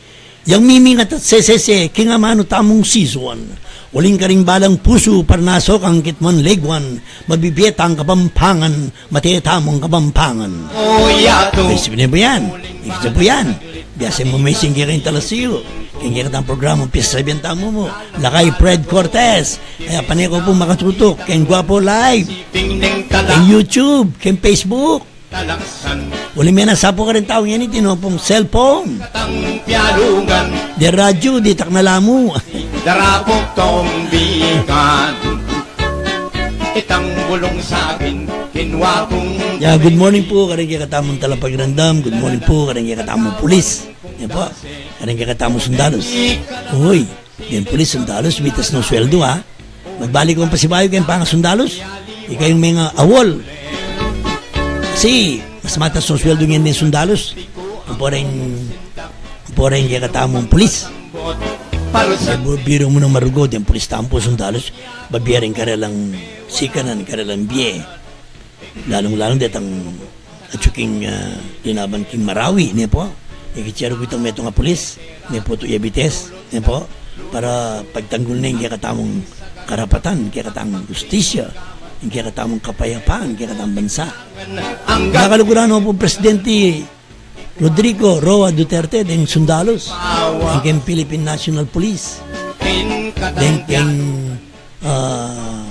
yang mimingat at sesese king amanu tamung sisuan. Uling karing balang pusu parnaso kang kitman leguan, mabibie tang Kapampangan, mate tamung Kapampangan. Ay, sipin ne pu yan. Ikit ne pu yan. Biasa mu mesing keng talasiyu keng kekatang programang Pisasabian Tamu Mu. Lakay Fred Cortez. Kaya pane ko pu makatutuk keng Guapo Live, keng YouTube, keng Facebook. Uli me na sa pu karing tau ngeni, atin pung cellphone, de radyo, ditak na la mu. Darapok tombikan. Itang bulong sa akin, kinwa kung... Ya, good morning pu karing kekatamung talapakiramdam. Good morning pu karing kekatamung pulis. Yan pu, karing kekatamung sundalus. Uy, deng pulis, sundalus, mitas no sweldo, ha. Magbalik kung pasibayu keng pangasundalus. Ikayung menga awol. Kasi mas matas no sweldo ngeni deng sundalus ampo reng, ampo reng kekatamung pulis. E, bu-, biru mu nang marugo, deng pulis tamung sundalus, babie reng karelang sikanan, karelang bie. Lalung-lalu detang atyu king, ah, linaban king Marawi, ne pu. Ikit ye ru itang metung a pulis, ne pu, tu ya bites, ne pu, para pagtanggul ne ing kekatamung karapatan, kekatamung hustisya, ing kekatamung kapayapaan, kekatamung bansa. Nakaluguran no pu Presidente Rodrigo Roa Duterte deng sundalus, deng keng Philippine National Police, deng keng, ah,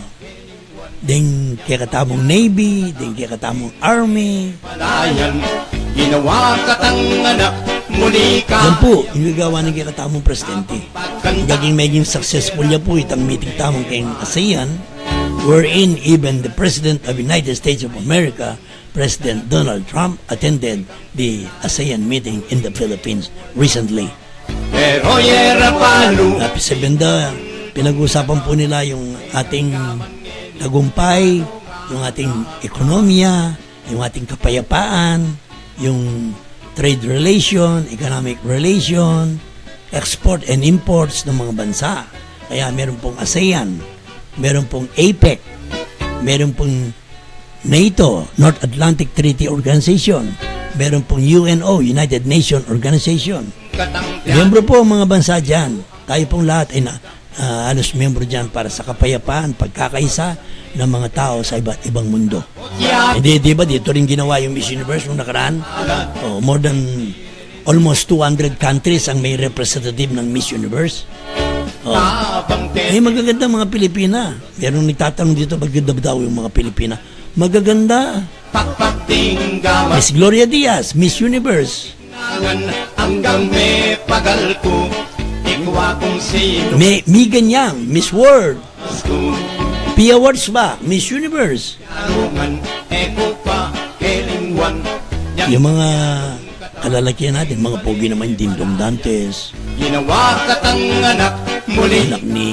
deng kekatamung Navy, deng kekatamung Army. Yan pu ing gagawan ning kekatamung presidente. Maging meging successful ya pu itang meeting tamu keng ASEAN, wherein even the President of United States of America, President Donald Trump, attended the ASEAN meeting in the Philippines recently. Pero yera palu. At sa banda, pinag-uusapan po nila yung ating tagumpay, yung ating ekonomiya, yung ating kapayapaan, yung trade relation, economic relation, export and imports ng mga bansa. Kaya meron pong ASEAN, meron pong APEC, meron pong NATO, North Atlantic Treaty Organization, meron pong UNO, United Nations Organization. Miyembro po ang mga bansa diyan. Tayo pong lahat ay na, ah, halos miyembro diyan para sa kapayapaan, pagkakaisa ng mga tao sa iba't ibang mundo. Hindi, di ba, dito rin ginawa yung Miss Universe nung nakaraan? Oh, more than almost two hundred countries ang may representative ng Miss Universe. Oh. Eh, magaganda mga Pilipina. Merong nagtatanong dito, magaganda ba daw yung mga Pilipina? Magaganda. Miss Gloria Diaz, Miss Universe. Hanggang me pagal ku, ikwa kung sino. May, Megan Yang, Miss World. Pia Wurtzbach, Miss Universe. Yung mga kalalakihan natin, mga pogi naman, Dingdong Dantes. Ginawa katang anak muli. Anak ni,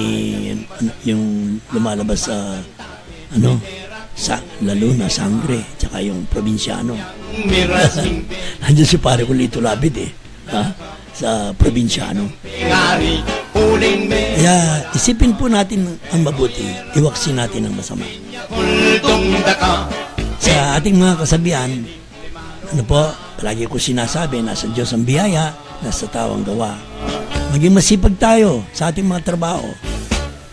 yung lumalabas sa, ano, sa La Luna, Sangre, tsaka yung Probinsyano. Nandiyan si pare ko, Lito Lapid, eh. Ha? Sa Probinsyano. Kaya isipin po natin ang mabuti, iwaksi natin ang masama. Sa ating mga kasabihan, ano po, palagi ko sinasabi, nasa Diyos ang biyaya, nasa tao ang gawa. Maging masipag tayo sa ating mga trabaho.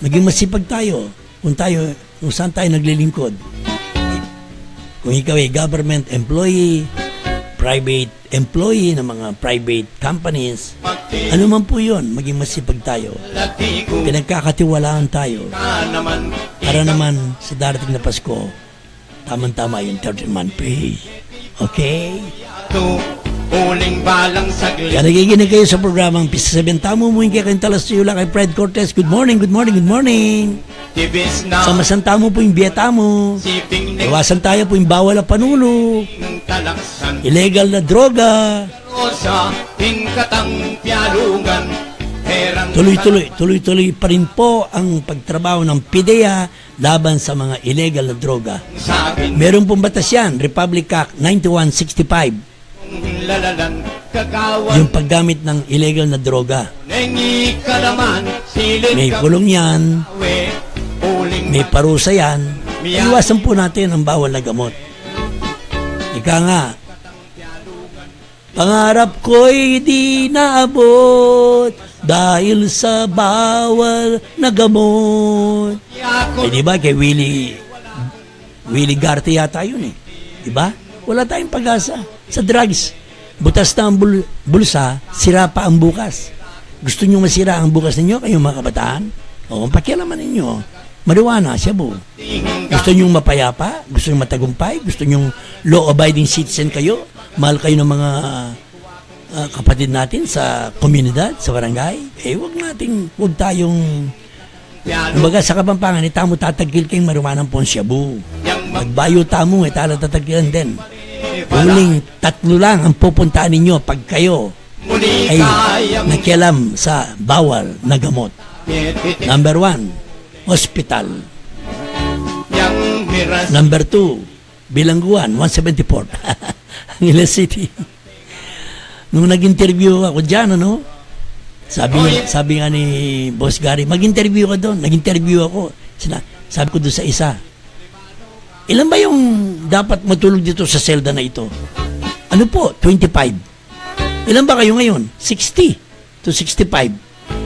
Maging masipag tayo kung tayo, kung saan tayo naglilingkod. Kung ikaw ay government employee, private employee ng mga private companies, ano man po yun, maging masipag tayo. Pinagkakatiwalaan tayo para naman sa darating na Pasko, tamang-tama yung thirteenth month pay. Okay. Yan, nakikinig kayo sa programang Pista Sabyan Tamu, muing kaya kayong talas tuyula kay Fred Cortez. Good morning, good morning, good morning. Samasan tamu pu ing bie tamu. Iwasan tamu pu ing bawal a panulu, illegal na droga. Tuloy-tuloy, tuloy-tuloy pa rin po ang pagtrabaho ng PDEA laban sa mga illegal na droga. Meron pong batas yan, Republic Act ninety-one sixty-five. Yung paggamit ng illegal na droga. May kulong yan, may parusa yan. Iwasan po natin ang bawal na gamot. Ika nga, pangarap ko'y di naabot dahil sa bawal na gamot. Eh, di ba, kay Willie, Willie Garte yata yun eh. Di ba? Wala tayong pag-asa sa drugs. Butas na ang bul-, bulsa, sira pa ang bukas. Gusto nyo masira ang bukas ninyo, kayong mga kabataan? O, pakialaman ninyo. Marijuana, shabu. Gusto nyong mapayapa? Gusto nyong matagumpay? Gusto nyong law-abiding citizen kayo? Mahal kayo ng mga, ah, kapatid natin sa komunidad, sa barangay? Eh, wag nating, wag tayong, kumbaga, sa Kapampangan, itamu tatagkil keng marijuana ampong shabu. Magbayu tamu, e tala tatagkilan den. Uling tatlu lang ang pupuntahan ninyo pag kayo ay nakialam sa bawal na gamot. Number one, ospital. Number two, bilangguan, one seventy-four. Angeles City. Nung nag-interview ako dyan, ano, sabi, sabi nga ni Boss Gary, "Mag-interview ka doon." Nag-interview ako. Sina-, sabi ko doon sa isa, "Ilan ba yung dapat matulog dito sa selda na ito?" "Ano po, twenty-five." "Ilan ba kayo ngayon?" "Sixty to sixty-five."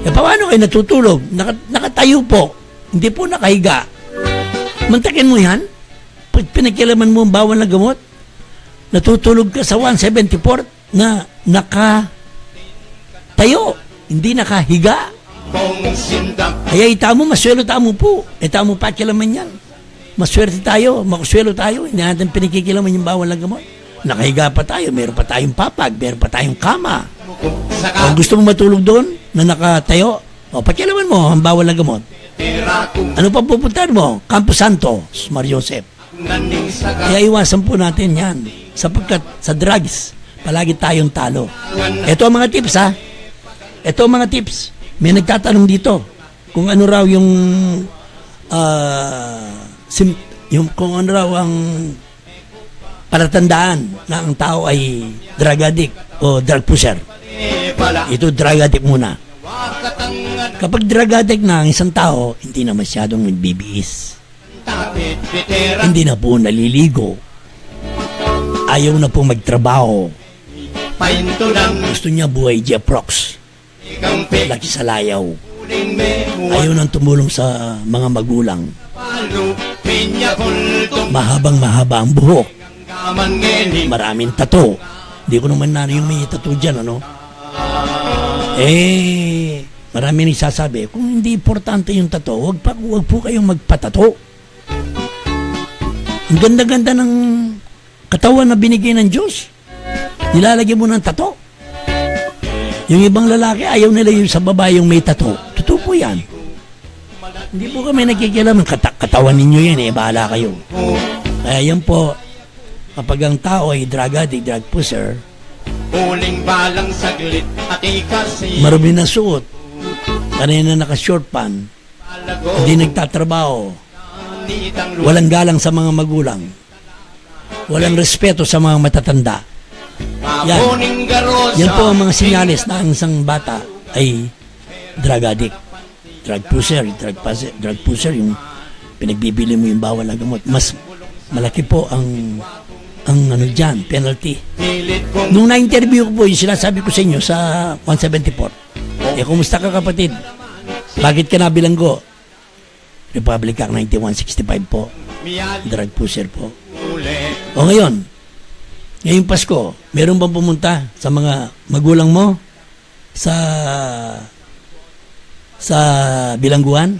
"E, paano kayo natutulog?" "Naka-, nakatayo po. Hindi po nakahiga." Mantakin mo yan? Pag pinakialaman mo ang bawal na gamot, natutulog ka sa one seventy-four na nakatayo, hindi nakahiga. Kaya itamu, maswelo tamu po. Itamu pakialaman yan. Maswerte tayo, makuswelo tayo, hindi natin pinakikialaman yung bawal na gamot. Nakahiga pa tayo, meron pa tayong papag, meron pa tayong kama. Kung gusto mo matulog doon na nakatayo, o, pakialaman mo ang bawal na gamot. Ano pa pupuntahan mo? Campo Santo, Mar Joseph. Kaya iwasan po natin yan. Sapagkat sa drugs, palagi tayong talo. Ito ang mga tips, ha? Ito ang mga tips. May nagtatanong dito kung ano raw yung, ah, sim-, yung kung ano raw ang palatandaan na ang tao ay drug addict o drug pusher. Ito, drug addict muna. Kapag drug addict na ang isang tao, hindi na masyadong nagbibihis. Hindi na po naliligo. Ayaw na po magtrabaho. Gusto niya buhay Jeprox. Laki sa layaw. Ayaw nang tumulong sa mga magulang. Mahabang mahaba ang buhok. Maraming tato. Di ko naman nano yung may tato dyan, ano? Eh, marami nagsasabi, kung hindi importante yung tato, wag pa, wag po kayong magpatato. Ang ganda-ganda ng katawan na binigay ng Diyos. Nilalagyan mo ng tato. Yung ibang lalaki, ayaw nila yung sa babae yung may tato. Totoo po yan. Hindi po kami nakikialam. Kata-, katawan ninyo yan eh. Bahala kayo. Kaya yan po, kapag ang tao ay drug addict, drug pusher, Uling balang saglit, aki kasi marumi na suot, kanina naka-short pan, hindi nagtatrabaho, walang galang sa mga magulang, walang respeto sa mga matatanda. Yan. Yan po ang mga sinyales na ang isang bata ay drug addict, drug pusher, drug pusher, drug pusher, yung pinagbibili mo yung bawal na gamot. Mas malaki po ang, ang ano dyan, penalty. Nung na-interview ko po, yung sinasabi ko sa inyo sa one seventy-four, eh, kumusta ka, kapatid? Bakit ka nabilanggo? Republic Act ninety-one sixty-five po. Drug pusher po. O ngayon, ngayong Pasko, meron bang pumunta sa mga magulang mo sa, sa bilangguan?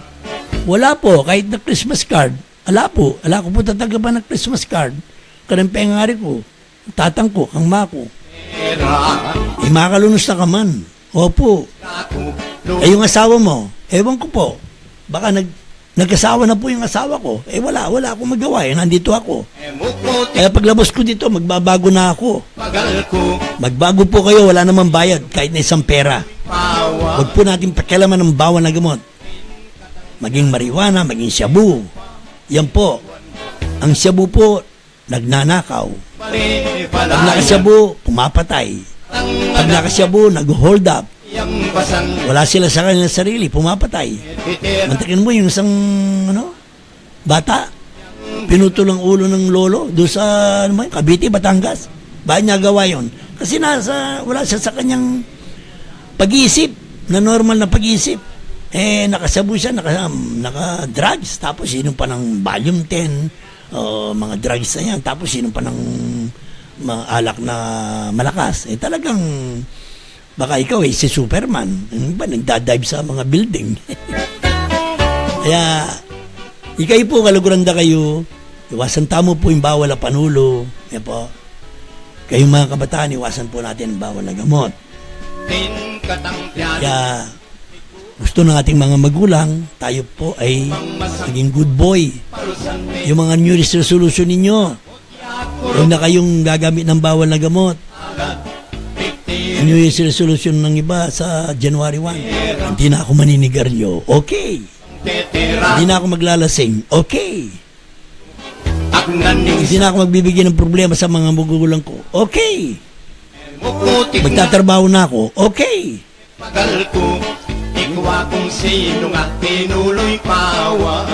Wala po, kahit na Christmas card. Ala po, ala ko po tatanggapan ng Christmas card. Kanang pengari ko, tatang ku, kang ama ku. Imakalunus na ka man. Opo. E, yung asawa mo, ewan ko po. Baka nag-, nag-asawa na po yung asawa ko. E, wala, wala akong magawa. E, nandito ako. Kaya paglabas ko dito, magbabago na ako. Magbago po kayo, wala namang bayad, kahit na isang pera. Huwag po natin pakialaman ang bawal na gamot. Maging marijuana, maging shabu. Yan po. Ang shabu po, nagnanakaw. Pag nakashabu, pumapatay. Pag nakashabu, nag-hold up. Wala sila sa kanilang sarili, pumapatay. Mantakin mo yung isang, ano, bata, pinutol ang ulo ng lolo, doon sa, ano ba yun, Cavite, Batangas. Bakit niya gawa yun? Kasi nasa, wala siya sa kanyang pag-iisip, na normal na pag-iisip. E, nakashabu siya, naka, naka-drugs, tapos inom pa ng Valium ten, o mga drugs na yan, tapos inom pa ng mga alak na malakas. E, talagang, baka ikaw, e, si Superman. Yung iba, nagda-dive sa mga building. Kaya, ikayo po, kaluguran da kayo, iwasan tamu po yung bawal a panulo. Yan po. Kayong mga kabataan, iwasan po natin ang bawal na gamot. Kaya, gusto ng ating mga magulang, tayo po ay maging good boy. Yung mga New Year's resolution ninyo, huwag na kayong gagamit ng bawal na gamot. New Year's resolution ng iba sa January one, "Hindi na ako maninigarilyo." Okay. "Hindi na ako maglalasing." Okay. "Hindi na ako magbibigay ng problema sa mga magulang ko." Okay. "Magtatrabaho na ako." Okay.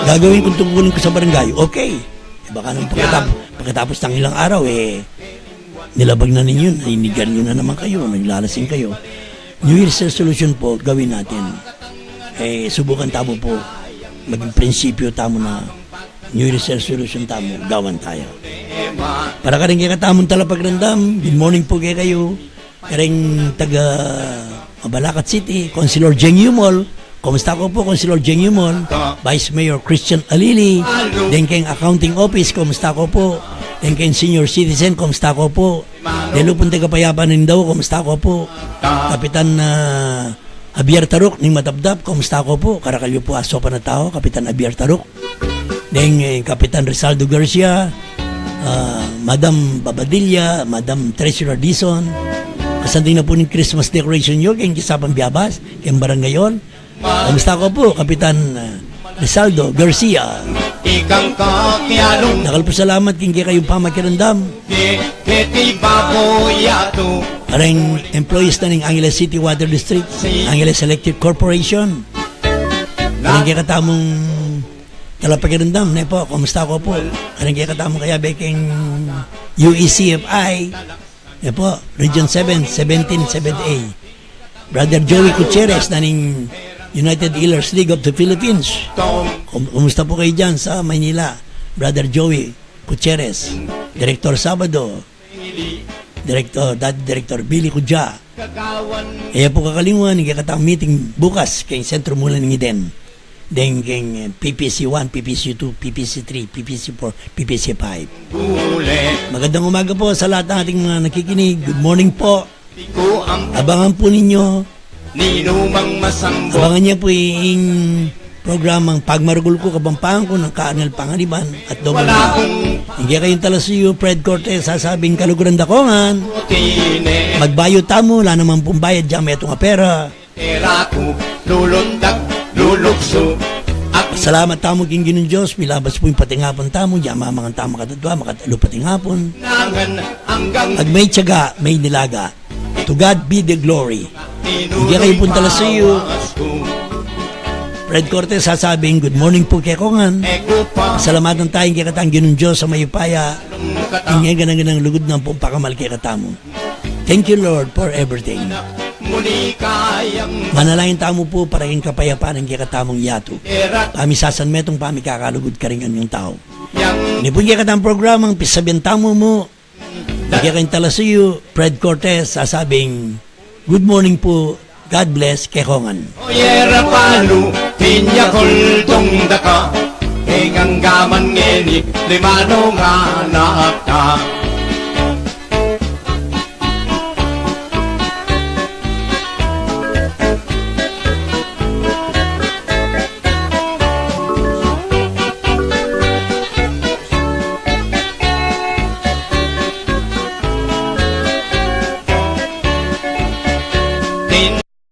"Gagawin kong tungkulin ko sa barangay." Okay. E, baka nung pagkatap-, pagkatapos ng ilang araw, e, nilabag na ninyo, naninigarilyo na naman kayo, naglalasing kayo. New Year's resolution po, gawin natin. E, subukan tamu po, maging prinsipyo tamu na New Year's resolution tamu, gawan taya. Para karing kekatamung talapagramdam, good morning po kekayu. Karing taga Mabalacat City, Councilor Jeng Yumol, kumusta ko po, Councilor Jeng Yumol? Vice Mayor Christian Alili, deng keng Accounting Office, kumusta ko po? Deng keng Senior Citizen, kumusta ko po? Delu pung tagapayapa ning Dao, kumusta ko po? Kapitan, ah, Javier Taruk ning Matabdab, kumusta ko po? Karakal yu po, aso pa na tau, Kapitan Javier Taruk. Deng, e, Kapitan Rizaldo Garcia, ah, Madam Babadilla, Madam Treasurer Dizon. Kasanting na po ning Christmas decoration yu, keng Kisapang Biabas, keng Barangay Hall. Kumusta ko po, Kapitan, ah, Rizaldo Garcia? Dakal pung salamat keng kekayung pamakiramdam. Kareng employees na ning Angeles City Water District, Angeles Electric Corporation. Kareng kekatamung talapakiramdam, ne po, kumusta ko po? Kareng kekatamung kayabe keng U E C F I, ne po, Region seven, seventeen, seven A. Brother Joey Gutierrez na ning United Healers League of the Philippines. Kum-, kumusta po kayo dyan sa Maynila? Brother Joey Gutierrez, Director Sabado, Director, Dati Director Billy Cudja. E yu po kakalingwan ing kekatang meeting bukas keng Sentro Mula ning Eden. Deng keng, e, P P C one, P P C two, P P C three, P P C four, P P C five. Magandang umaga po sa lahat ng ating mga nakikinig. Good morning po. Abangan po ninyo. Abangan niyo po ing programang Pagmaragul Ku, Kapampangan Ku nang Ka Arnel Panganiban at Dong Ing kekayung talasuyu, Fred Cortez, sasabing kaluguran da kongan. Magbayu tamu, ala naman pung bayad, dyan metung a pera. Salamat tamu king Ginung Dios, milabas pu ing patingapun tamu, dyan mamangan tamu makatatlwa, makatlu patingapun. Pag may tiyaga, may nilaga. To God be the glory. Ing kekayu pung talasuyu, Fred Cortez, sasabing, good morning pu kekongan. Salamatan taya ing kekatang Ginung Dios a mayupaya. Ing e ganang-ganang lugud na ampong pakamal kekatamu. Thank you, Lord, for everything. Manalangin tamu pu para king kapayapan ning kekatamung yatu. Pamisasanmetung, pamikakalugud karing anyang tau. Ini pu ing kekatamung programang Pisabian Tamu Mu. Ing kekayung talasuyu, Fred Cortez, sasabing, good morning pu, God bless kekongan. Oye, rapalu, pinya kuldung daka, e ganggaman ngeni, limano nga na ata.